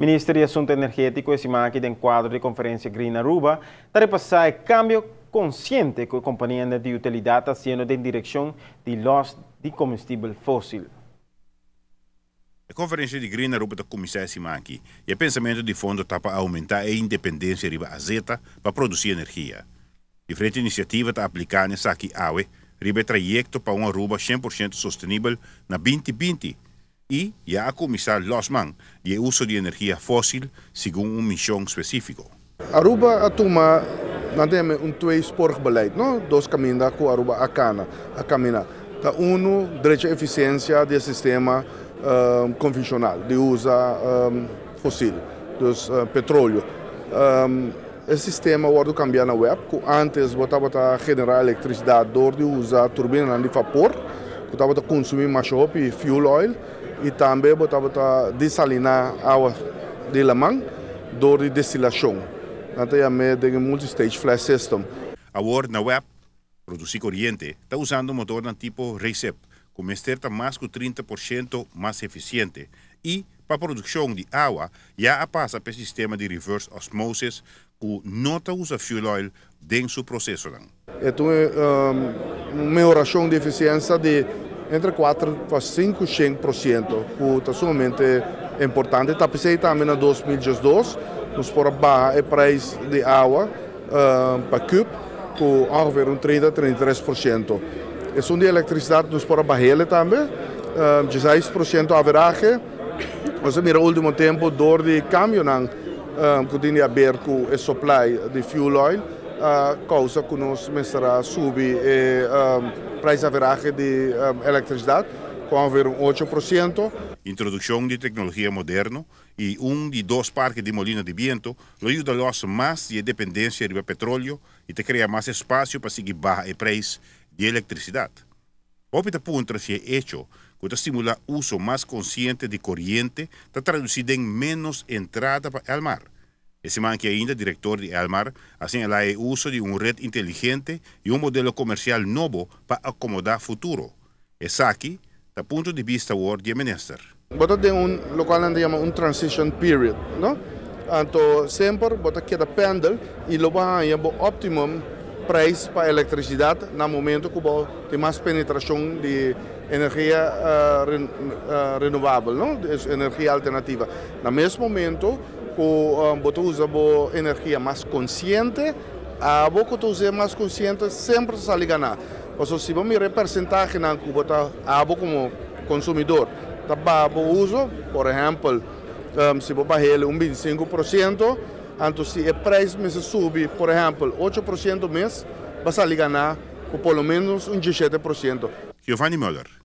Minister di Asunto Energetico e siman aki den cuadro di conferencia Green Aruba ta repasa e cambio consciente cu e compania di utilidad ta haciendo den direccion di los di combustibel fosil. E conferencia di Green Aruba ta cuminsa e siman aki y e pensamento di fondo ta pa aumenta e independencia riba azeta pa produci energia. Diferente iniciativa ta aplica na esaki awe riba e trayecto pa un Aruba 100% sostenibel na 2020 y ya a cuminsa los man di uso di energia fosil segun un mision specifico. Aruba a tuma nan tin un tweesporig beleid, no? Dos caminda cu Aruba a cana, a camina. Ta uno, drecha eficiencia di sistema convencional, di usa fosil, dus petroleo. E sistema a wordo cambia na WEB, cu antes bo tabata genera electricidad door di usa turbina di vapor, cu tabata consumi mas hopi fuel oil, y tambe bo tabata desalina awa di laman door di destilacion. Anto e multi-stage flash system. Awor na WEB, produci coriente, ta usando motor tipo Recip, cu mester ta mas cu 30% mas eficiente. Y pa produccion di awa, ya a pasa pa e sistema di reverse osmosis, cu no ta usa fuel oil den su proceso. Anto, un mehoracion di eficiencia di entre 4 pa 5%, cu ta sumamente importante. Ta pensando tambe na 2012, nos por a baha e prijs di awa pa cube, cu ongeveer un 30, 33%. Esun di electricidad nos por a baha tambe, 16% average. Nos a mira ultimo tempo door di cambio nan, cu tin di haber cu e supply di fuel oil, causa cu nos mester a subi e prijs average di electricidad, cu ongeveer un 8%. Introduccion di tecnologia moderno y un di dos parke di molina di biento lo yuda los mas di dependencia di petroleo y ta crea mas espacio pa sigui baha e prijs di electricidad. Hopi ta puntra si e hecho cu ta stimula uso mas consciente di coriente ta traduci den menos entrada pa Elmar. E siman aki ainda, director di Elmar a señala e uso di un red inteligente y un modelo comercial nobo pa acomoda futuro. Esaki ta punto di bista di minister. Bo ta den un loke nan ta yama un transition period, no? Anto semper bo ta keda pendel y lo bo haya bo optimum prijs pa electricidad na momento cu bo tin mas penetracion di energia renovabel, no? Energia alternativa. Na mes momento cu bo ta usa energia mas consciente, abo cu usa mas consciente semper sali gana. Paso si bo mira porcentahe nan cu bo ta abo como consumidor, ta baha uso, por ehempel, si bo baha un 25%, anto si e prijs mes subi, por ehempel, 8% mes, bo sali gana cu por lo menos un 17%. Giovanni Müller.